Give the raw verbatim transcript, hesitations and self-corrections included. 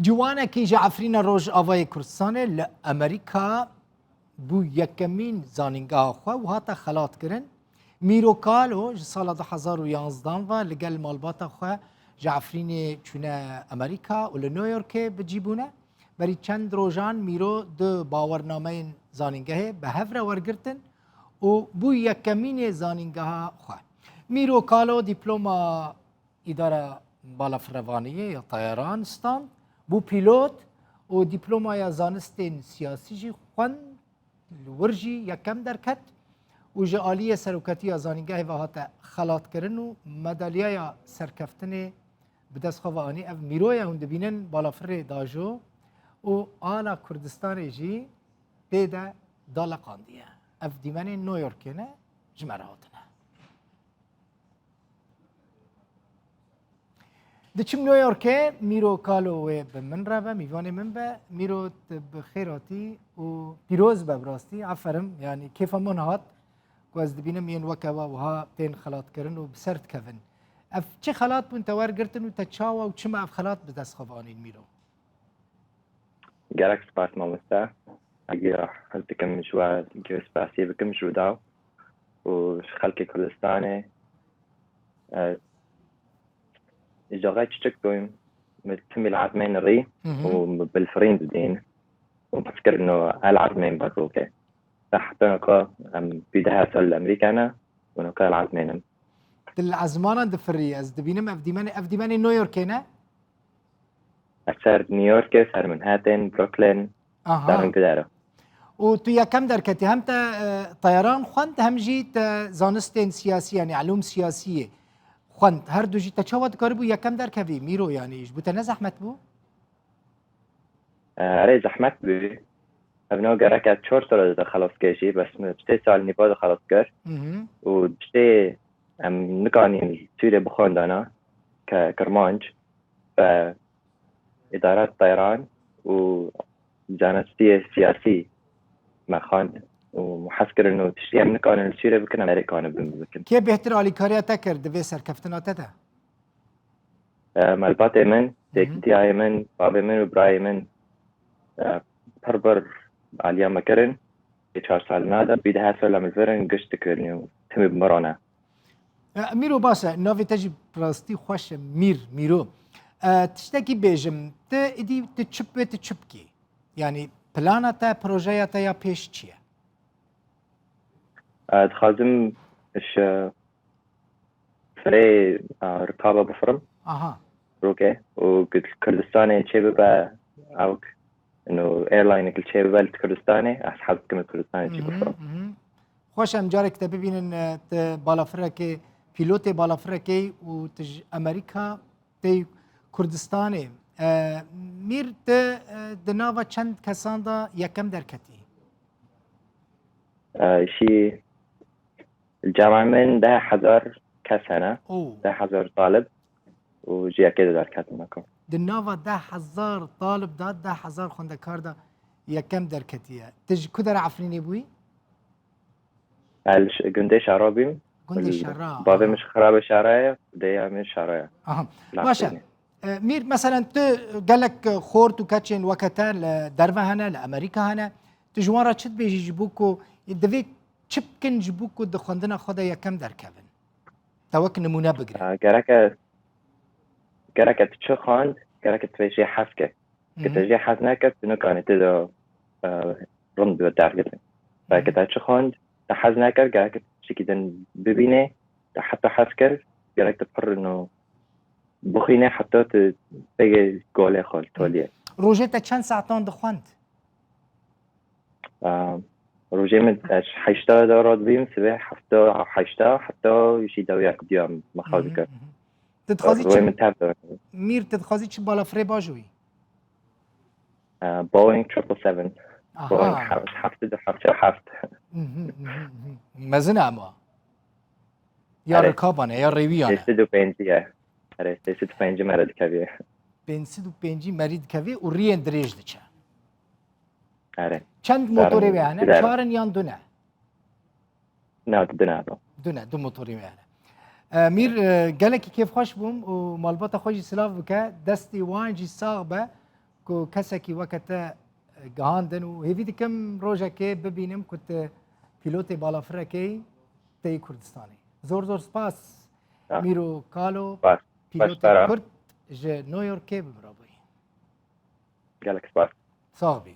Ciwanekî ji Efrîna Rojavayê Kurdistanê li Amerîka bû yekemîn zanîngeha xwe û hate xelatkirin. Mîro Kalo ji sala du hezar û yanzdan ve li gel malbata xwe ji Efrînê çûne Amerîka û li New Yorkê bi cî bûne. Berî çend rojan Mîro du bawernameyên zanîngehê bi hev re wergirtin û bû yekemînê zanîngeha xwe. Mîro Kalo dîploma îdara balafirrevaniyê ya teyaran stand, bû pîlot û dîplomaya zanistên siyasî jî xwend, li wir jî yekem derket û ji aliyê serokatiya zanîngehê ve hate xelatkirin û medalyaya serkeftinê bi dest xwe ve anî. Ev Mîro ye hûn dibînin balafirê dajo û ala Kurdistanê jî pê de daleqandiye. Ev dîmenên New Yorkê ne, ji me re hatine. Diçim New Yorkê, Mîro Kalo wê bi min re be, mîvanê min be. Mîro, tu bi xêr hatî û pîroz be bi rastî. Aferin, yanî kêfa min hat ku ez dibînim yên weke we wiha tên xelatkirin û bi ser dikevin. Ev çi xelat bûn te wergirtin û te çawa û çima ev xelat bi dest xwe ve anîn Mîro? Gelek spas mamoste. Egiya hûn dikim ji we, egiya spasiyê bikim ji Rûdaw û ji xelkê Kurdistanê. E, ji axayê Çiçek bûyim, min timî li ezmên rî Hı hı. û min bilfirîn didîn û pirs kir, no el ezmên berrokê. Te heta noka em bî deh sal li Amerîka ne û noka el ezmên im. Tu li ezmanan difirî, ez dibînim ev dîmenê, ev dîmenê New Yorkê ne? Ez ser New Yorkê, ser Manhattan, Brooklyn, Aha. Derim gidero. Û tu yekem derketî, hem te, e, teyaran xwend, hem jî te zanistên siyasî, yanî elûm siyasiyê xwend. Her du jî te çawa dikaribû yekem derkevî, Mîro, yanî ji bo te ne zehmet bû? E, erê zehmet bû. Ev no gereke çar sala de xelas kir jî, bes min sê sal nîva de xelas kir. Hı hı. Û sê em nikanîn Sûrê bixwendana ke Kirmanc. Bi îdara teyaran û zanistiyê siyasî me xwend û hez kirin û tiştî em nikarin li Sûrê bikin, em erê kanin bikin. Kê bêhtir alîkariya te kir di vê serkeftina te de? E, malbatê min, Hı hı. têkdiyayê min, bavê min û birayê min, e, pir bir aliya me kirin. Vê çar salina de, bî deh sal em li vir in, giş dikirin û timî bi min re ne. E, Mîro baş e, navê te jî bi rastî xweş e, Mîr, Mîro. E, tiştekî bêjim, tu îdî tu çi wê tu çi bikî? Yanî plana te, projeya te ya pêş çi ye? E, dixwazim ji firê, e, rikaba bifirim. Aha. Rokê û Kurdistanê çê bibe, ew ino airlinek li çê bibe li Kurdistanê, ez hez dikim li Kurdistanê çê Mhm, bifirim. mhm. Xweş, em carek te bibînin, e, tu balafirekê, pîlotê balafirekê û tu ji Amerîka tê Kurdistanê. E, Mîr, tu, e, di nava çend kesan de yekem derketî? E, şî, li cama min deh hezar kes hene. Oo. Deh hezar talib û ji yekê de derketin, weke. Di nava deh hezar talib de, deh hezar xwendekar de yekem derketiye. Tu ji ku dera Efrînê bûyî? Ez li ş-, gundê Şara bûyim. Gundê Li Şara, Bavê aha. min ji Xirabê Şara ye, dêya min Şara ye. Aha. Li Baş e. Efrînê. E, Mîr, meselen tu gelek xort û keçên weke te li derve hene, li Amerîka hene. Tu ji wan re çi dibêjî ji bo ku divê çi bikin ji bo ku di xwendina xwe de yekem derkevin? Te wek nimûne bigire. E, gereke, gereke tu çi xwend, gereke tu vê jê hez kir. Ke te Mhm. jê hez nekir, tu nikanî tu de, e, rind bi dergitin. Belke Mhm. te çi xwend, te hez nekir, gerek tiştekî din bibînê, te heta hez kir, gerek tu pir no bixwîne heta tu pêgê golê xwe li toliyê. Rojê te çend saetan dixwend? Aa, rojê min ez heşta de radibîm, sibê hefta, heşta, heta jî dawiya ku diyam me xwe Mhm, dikir. mhm. Tu dixwazî Rojê çi, min tev de. Mîr, tu dixwazî çi balafirê bajoyî? Ee, Boeing triple seven. Aha. Boeing heft-, heft sed û hevdeh. Mhm, mhm, mhm. Mezin e ama. Ya Erê. rikaban e, ya rêwiyan e. Sê sed û pêncî ye. Erê, sê sed û pêncî me re dikevî. Pênc sed û pêncî merî dikevî û riyên dirêj diçe. Erê. Çend Çar motorê wê hene? Çar in yan du ne? Na, du ne. Du ne, du motorê wê hene. E, Mîr, e, gelekî kêfxweş bûm û malbata xwe jî silav bike. Destê wan jî sax be. ku kesekî weke te gihandin û hêvî dikim rojekê bibînim ku tu pîlotê balafirekê yî tê Kurdistanê. Zor zor spas Ya. Mîro Kalo, Spas. pîlotê Spas, Kurd ji New Yorkê bi min re bûyî. Gelek spas. Sax bî.